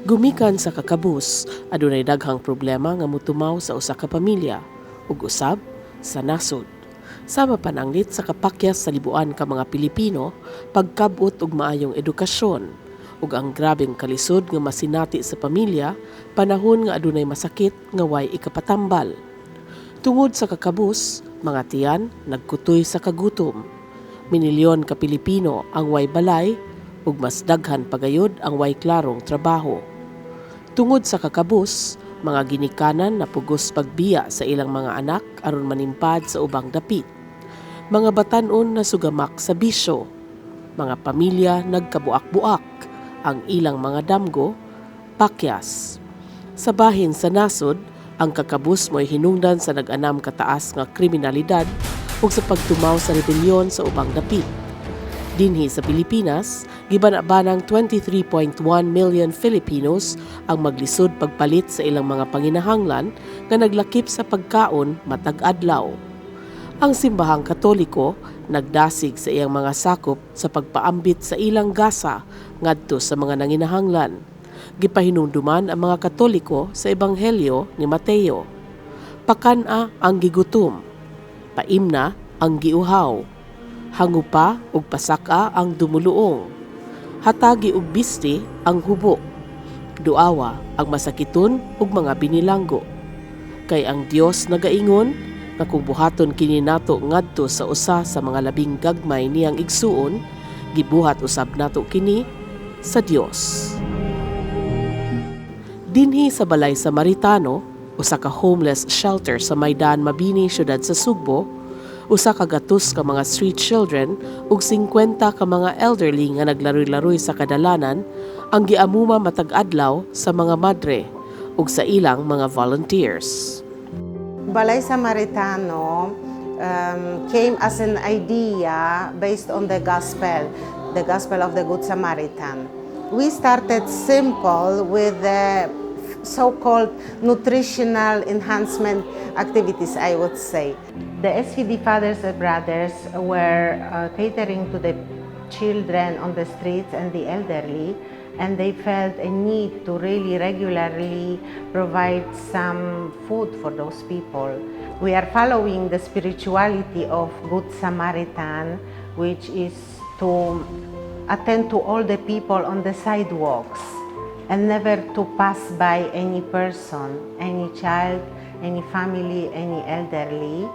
Gumikan sa kakabus, adunay daghang problema nga mutumaw sa usa ka pamilya ug usab sa nasod. Sama pananglit sa kapakyas sa libuan ka mga Pilipino pagkab-ot og maayong edukasyon ug ang grabeng kalisod nga masinati sa pamilya panahon nga adunay masakit nga way ikapatambal. Tungod sa kakabus, mga tiyan nagkutoy sa kagutom. Minilyon ka Pilipino ang way balay ug mas daghan pagayod ang way klarong trabaho. Tungod sa kakabus, mga ginikanan napugos pagbiya sa ilang mga anak aron manimpad sa ubang dapit. Mga batan-on nasugamak sa bisyo. Mga pamilya nagkabuak-buak, ang ilang mga damgo pakyas. Sa bahin sa nasod, ang kakabus mo'y hinungdan sa nag-anam kataas nga kriminalidad ug sa pagtumaw sa rebelyon sa ubang dapit. Dinhi sa Pilipinas, gibana-banang 23.1 million Filipinos ang maglisod pagpalit sa ilang mga panginahanglan nga naglakip sa pagkaon matag adlaw. Ang Simbahang Katoliko nagdasig sa iyang mga sakop sa pagpaambit sa ilang gasa ngadto sa mga nanginahanglan. Gipahinumduman ang mga Katoliko sa Ebanghelyo ni Mateo. Pakan-a ang gigutom, paimna ang giuhaw, hangupa ug pasak-a ang dumuluong, hatagi og bisti ang hubo, duawa ang masakiton ug mga binilanggo. Kay ang Dios nagaingon nga kung buhaton kini nato ngadto sa usa sa mga labing gagmay niyang igsuon, gibuhat usab nato kini sa Dios. Dinhi sa Balay Samaritano, usa ka homeless shelter sa Maidan, Mabini, syudad sa Sugbo, usa ka gatos ka mga street children ug 50 ka mga elderly nga naglaroy-laroy sa kadalanan ang giamuma matag adlaw sa mga madre ug sa ilang mga volunteers. Balay Samaritano came as an idea based on the gospel of the Good Samaritan. We started simple with the so-called nutritional enhancement activities, I would say. The SVD fathers and brothers were catering to the children on the streets and the elderly, and they felt a need to really regularly provide some food for those people. We are following the spirituality of Good Samaritan, which is to attend to all the people on the sidewalks and never to pass by any person, any child, any family, any elderly,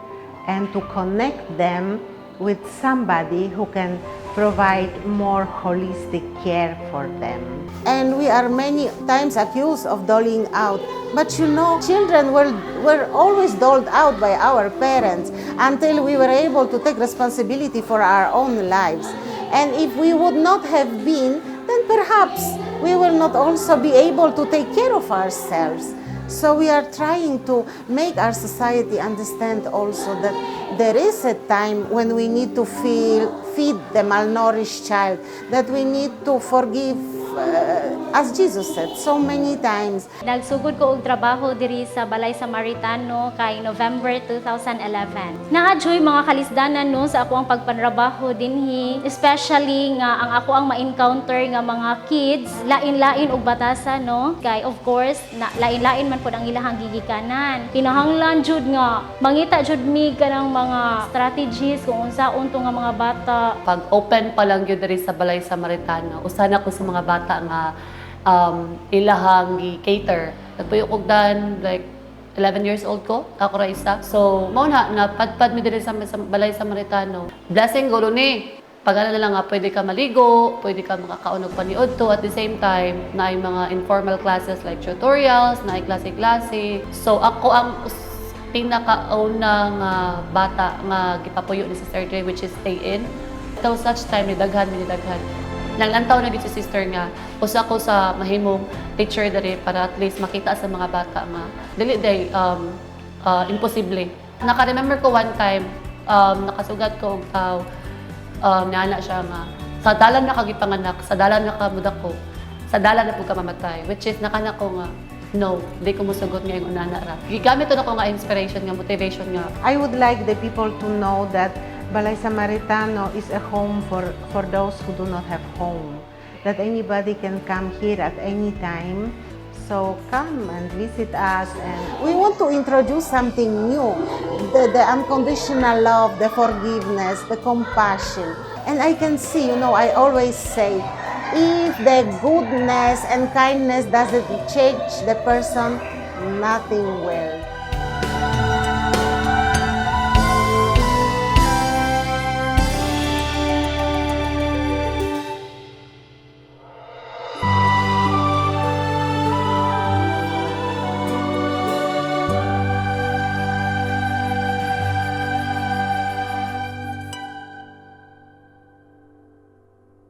and to connect them with somebody who can provide more holistic care for them. And we are many times accused of doling out. But children were always doled out by our parents until we were able to take responsibility for our own lives. And if we would not have been, then perhaps we will not also be able to take care of ourselves. So we are trying to make our society understand also that there is a time when we need to feed the malnourished child, that we need to forgive, as Jesus said so many times. Nagsugod ko og trabaho diri sa Balay Samaritano kay November 2011. Naa juy mga kalisdanan, no, sa ako ang pagpanrabaho dinhi, especially nga ang ako ang ma-encounter nga mga kids lain-lain og batasa, no, kay of course na lain-lain man pud ang ilahang gigikanan. Kinahanglan jud nga mangita jud mi kanang mga strategies kung unsaon to nga mga bata. Pag open pa lang gyud diri sa Balay Samaritano, usa na ko sa mga bata nga ilahang gi-cater. Nagpuyo kog dan like 11 years old ko, ako ra isa. So, mao na napadpad mi diri sa Balay Samaritano. Blessing guro ni. Pag ano na lang nga, pwede ka maligo, pwede ka makakaon og paniudto at the same time, na mga informal classes like tutorials, na klase-klase. So, ako ang pinakauna nga bata nga gipapuyo ni Sister Dre, which is stay in. Till such time, ni daghan, mi ni daghan. Nanglantaw na gid si sister nga usa ko sa mahimong teacher diri para at least makita sa mga bata nga dili day imposible. Naka-remember ko one time, nakasugat ko og taw, niana siya nga sa dalan na ka gipanganak, sa dalan na ka mudako, sa dalan na pud ka mamatay, which is nakana ko nga no, di ko mosugot ngayong unana ra. Gigamit to nako nga inspiration, nga motivation nga I would like the people to know that Balay Samaritano is a home for those who do not have home. that anybody can come here at any time. So come and visit us, and we want to introduce something new. The unconditional love, the forgiveness, the compassion. And I can see, I always say, if the goodness and kindness doesn't change the person, nothing will.